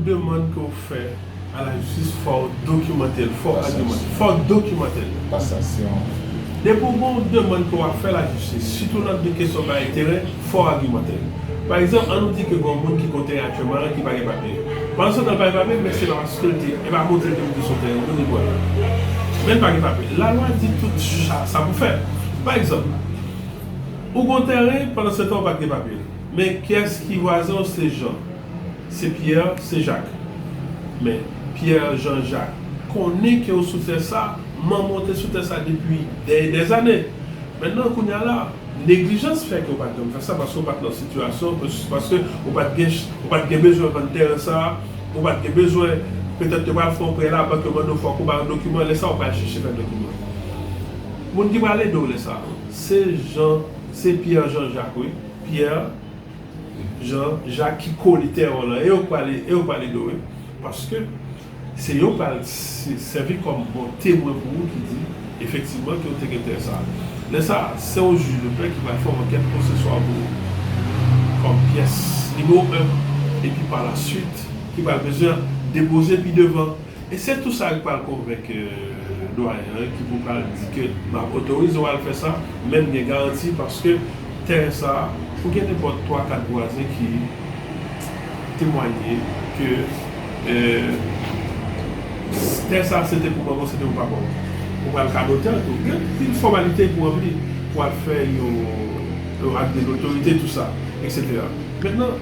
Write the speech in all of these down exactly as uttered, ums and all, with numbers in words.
Demann ke w fè a lajistis, fò w dokimante l, fò w agimante, fò w dokimante l. Depi w gen yon demann ke w ap fè lajistis, sitou nan de kesyon bay teren, fò w agimante l. Pa egzanp, ann nou di ke gen yon moun ki gen yon teren aktyèlman ki pa gen papye. Pandan se tan l pa gen papye, men se pa paske l te, e pa montre l te moute sou teren pou li pran l. Men l pa gen papye. Lalwa di tout sa, sa pou fè. Pa egzanp, ou gen yon teren, pandan se tan ou pa t gen papye. Men kiyès ki vwazen w? Se Jan. Se Pyè, se Jak. Men Pyè, Jan, Jak konnen ke w sou tè sa, manman w te sou tè sa depi dè, dèzane. Mentnan, kounye a la, neglijans fè ke w pa t janm fè sa, paske w pa t nan sitiyasyon, paske w pa t gen, w pa t gen bezwen vann teren sa, ou pa t gen bezwen, petèt yo pral fè yon prè labank, yo mande w fòk ou bay yon dokiman, lè sa a w pral chèche fè dokiman. Moun ki pral ede w lè sa a, se Jan, se Pyè, Jan, Jak, wi. Pyè, Jan, Jak ki kole teren w lan, e yo k pral, e yo k pral ede w, wi. Paske se yo k pral s-, sèvi kòm bon temwen pou ou ki di, efektivman, ke w te gen tè sa a. Lè sa a, se yon jij de pè ki pral fè yon ankèt pwoseswal pou ou, kòm pyès nimewo en, epi pa la swit, ki pral bezwen depoze pi devan. E se tou sa ki pral konvenk, euh, dwayen an, ki pou pral di ke m ap otorize w al fè sa, men m gen garanti, paske teren sa a, ou gen nenpòt twa, kat vwazen ki temwaye ke, euh, tè sa a se te pou manman w, se te pou papa w. Ou pral ka notè l tou. Gen anpil fòmalite pou ranpli, pou al fè yon, yon ak de notorite, tou sa, et cetera. Mentnan,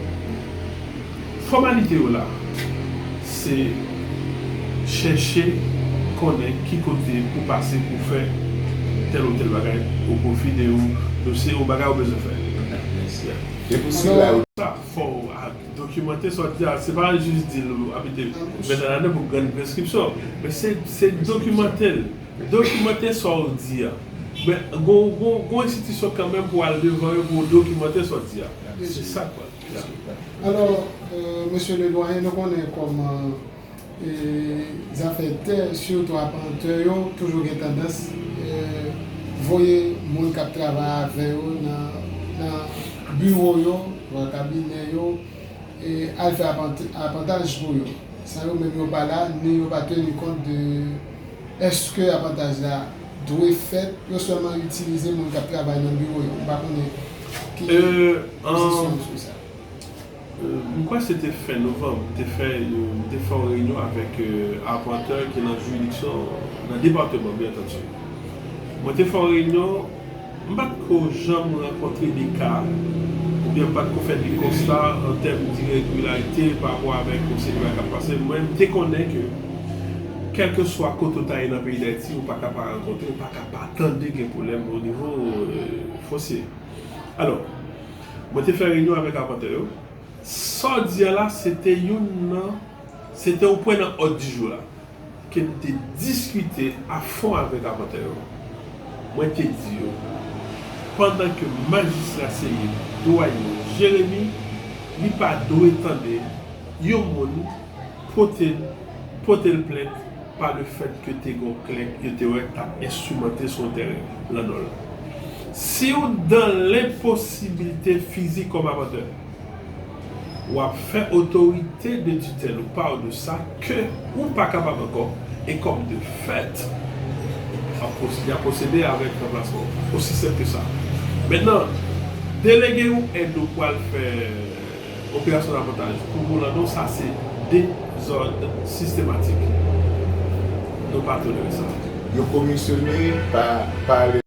fòmalite yo la, se chèche konnen ki kote pou pase pou fè tèl ou tèl bagay o pwofi de yon dosye, yon bagay ou bezwen fè. Yeah. E pou sila yo. Sa, fò w a dokimante sa w di a. Se pa jis di l, abite, mete ladan pou grann preskripsyon. Men se, se dokimante l. Dokimante sa w di a. Men gon, gon, gon enstitisyon kanmenm pou w al devan yo, pou w dokimante sa w di a. Se sa k pral. Alò, euh, mesye le dwayen, nou konnen kòman, euh, zafè tè, sitou apantè yo, toujou gen tandans, euh, voye moun k ap travay avè yo nan, nan biwo yo, nan kabinè yo, e al fè apant-, apantaj pou yo. San yo menm yo pa la, ni yo pa teni kont de èske apantaj la dwe fèt, yo sèlman itilize moun k ap travay nan biwo yo. M pa konnen ki pozisyon w sou sa. Euh, m kwè se te fen novanm, m te fè, m te fè yon reyinyon avèk, euh, apantè ki nan jiridiksyon, nan depatman, byen antandi. Mwen te fè yon reyinyon, m pa t ko janm rankontre de ka, oubyen m pa t ko fè de konsta an tèm diregilarite pa rapò avèk yon seri de bagay k ap pase. Mwen, m te konnen ke, kèlkeswa kote w ta ye nan peyi Dayiti, ou pa ka pa rankontre, ou pa ka pa tande gen pwoblèm o nivo, euh, fonsye. Alò, mwen te fè reyinyon avèk apantè yo. Sa w di a la, se te youn nan, se te yon pwen nan òd di jou la, ke n te diskite a fon avèk apantè yo. Mwen te di yo, pandan ke majistra seye dwayen Jeremi, li pa dwe tande yon moun pote, pote l plent pa le fèt ke te gen yon klè yo te wè k t ap enstrimante sou yon teren lan non l. Si w dan lenposibilite fizik kòm apantè, w ap fè otorite de titèl ou pa w de sa ke ou pa kapab ankò, e kòm de fèt, w ap pwos-, y ap pwosede avèk ranplasman w. Osi senp ke sa. Mentnan, delege yon èd ou pral fè operasyon davantaj pou Rolando, sa se dezòd sistematik. Nou pa tolere sa. Yo komisyone pa, pa